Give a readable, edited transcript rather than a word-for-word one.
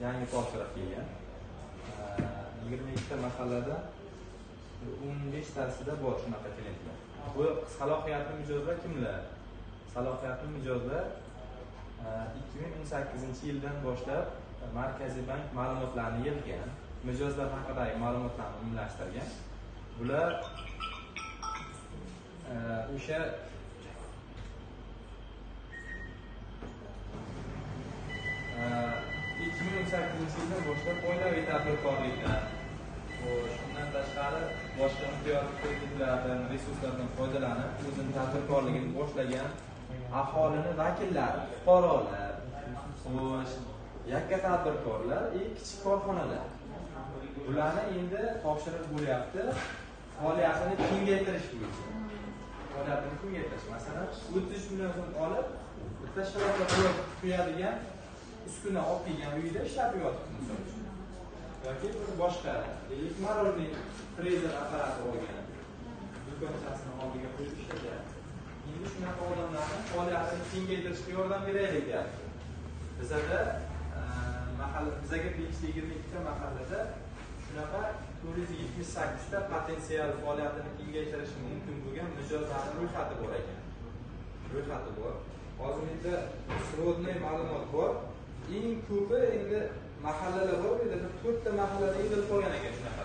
Yangi topshiriq kelgan. 22 ta mahallada 15 tasida bor shunaqa klientlar. Bu salohiyatli mijozlar kimlar? Salohiyatli mijozlar 2018-yildan boshlab Markaziy bank ma'lumotlarini yig'gan, mijozlar haqidagi ma'lumotlarni umumlashtirgan. Bular o'sha 2018-yildan boshlab oilaviy tadbirkorlikdan, xo'sh, undan tashqari boshqa imtiyozli kreditlardan, resurslardan foydalanib, o'zini tadbirkorligini boshlagan aholini vakillari, fuqarolar, xo'sh, yakka tadbirkorlar va kichik korxonalar. Bularni endi topshiriq bo'lyapti faoliyatini kengaytirish bo'yicha. Faoliyatini kengaytirish, masalan, 33 million so'm olib, bitta sharafli qo'yadigan uskuna olib kelgan uyida ishlab yotibdi misol uchun. Yoki bir boshqa, deylik, мороженое freezer apparati olgan, do'konchasini oldiga qo'yib ishlatyapti. Endi shunaqa odamlarni faoliyatini kengaytirishga yordam beraylik deyapti. Bizada mahalla, bizaga tegishli 22 ta mahallada shunaqa 478 ta potensial faoliyatini kengaytirishi mumkin bo'lgan mijozlarning ro'yxati bor ekan. Ro'yxati bor. Hozir menda сводный ma'lumot bor. Eng ko'pi endi mahallalar bor, bu yerda 4 ta mahallada yig'ilib qolgan ekan shunaqa.